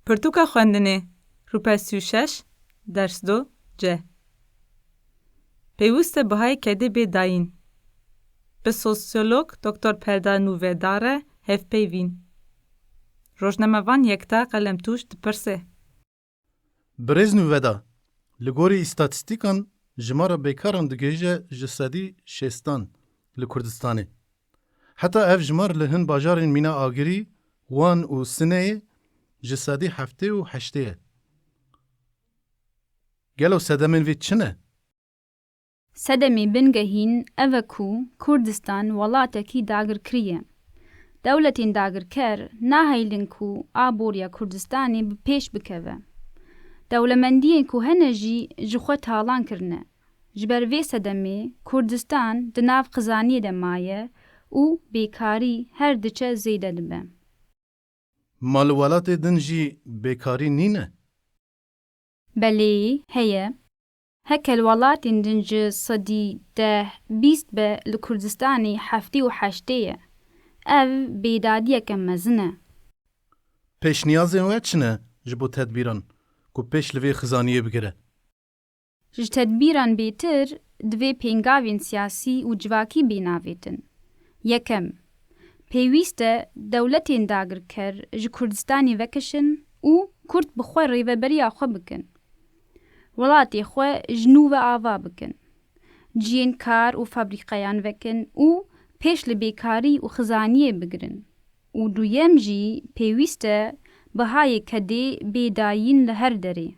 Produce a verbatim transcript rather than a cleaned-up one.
Pirtûka xwendinê, rûpel sî û şeş, ders du, C. Pêwîst e bihayê kedê bê dayîn. Bi sosyolog doktor Pelda Nûveda re hevpeyvîn. Rojnamevan Yekta Qelemtûş dipirse. Birêz Nûveda, li gorî îstatîstîkan jimara bêkaran digihîje ji sedî şêstan li Kurdistanê. Heta ev jimar li hin bajarên mîna Agirî, Wan û Sineyê ji sedî heftê û heştê ye. Gelo sedemên vê çi ne? Sedemê bingehîn ev e ku Kurdistan welatekî dagirkirî ye. Dewletên dagirker nahêlin ku aboriya Kurdistanê bi pêş bikeve. Dewlemendiyên ku hene jî ji xwe talan kirine. Ji ber vê sedemê Kurdistan di nav xizaniyê de maye û bêkarî her diçe zêde dibe. Ma li welatê din jî bêkarî nîne? Belê, heye. Heke li welatên din ji sedî deh bîst be, li Kurdistanê heftê û heştê ye. Ev bêdadiyeke mezin e. Pêşniyazên we çi ne ji bo tedbîran ku pêş li vê xizaniyê bigire? Ji tedbîran bêtir divê pêngavên siyasî û civakî bên avêtin. Yekem, pêwîst e dewletên dagirker ji Kurdistanê vekişin û Kurd bi xwe rêveberiya xwe bikin. Welatê xwe ji nû ve ava bikin. Cihên kar û fabrîqeyan vekin û pêş li bêkarî û xizaniyê bigirin. Û duyem jî pêwîst e bihayê kedê bê dayîn li her derê.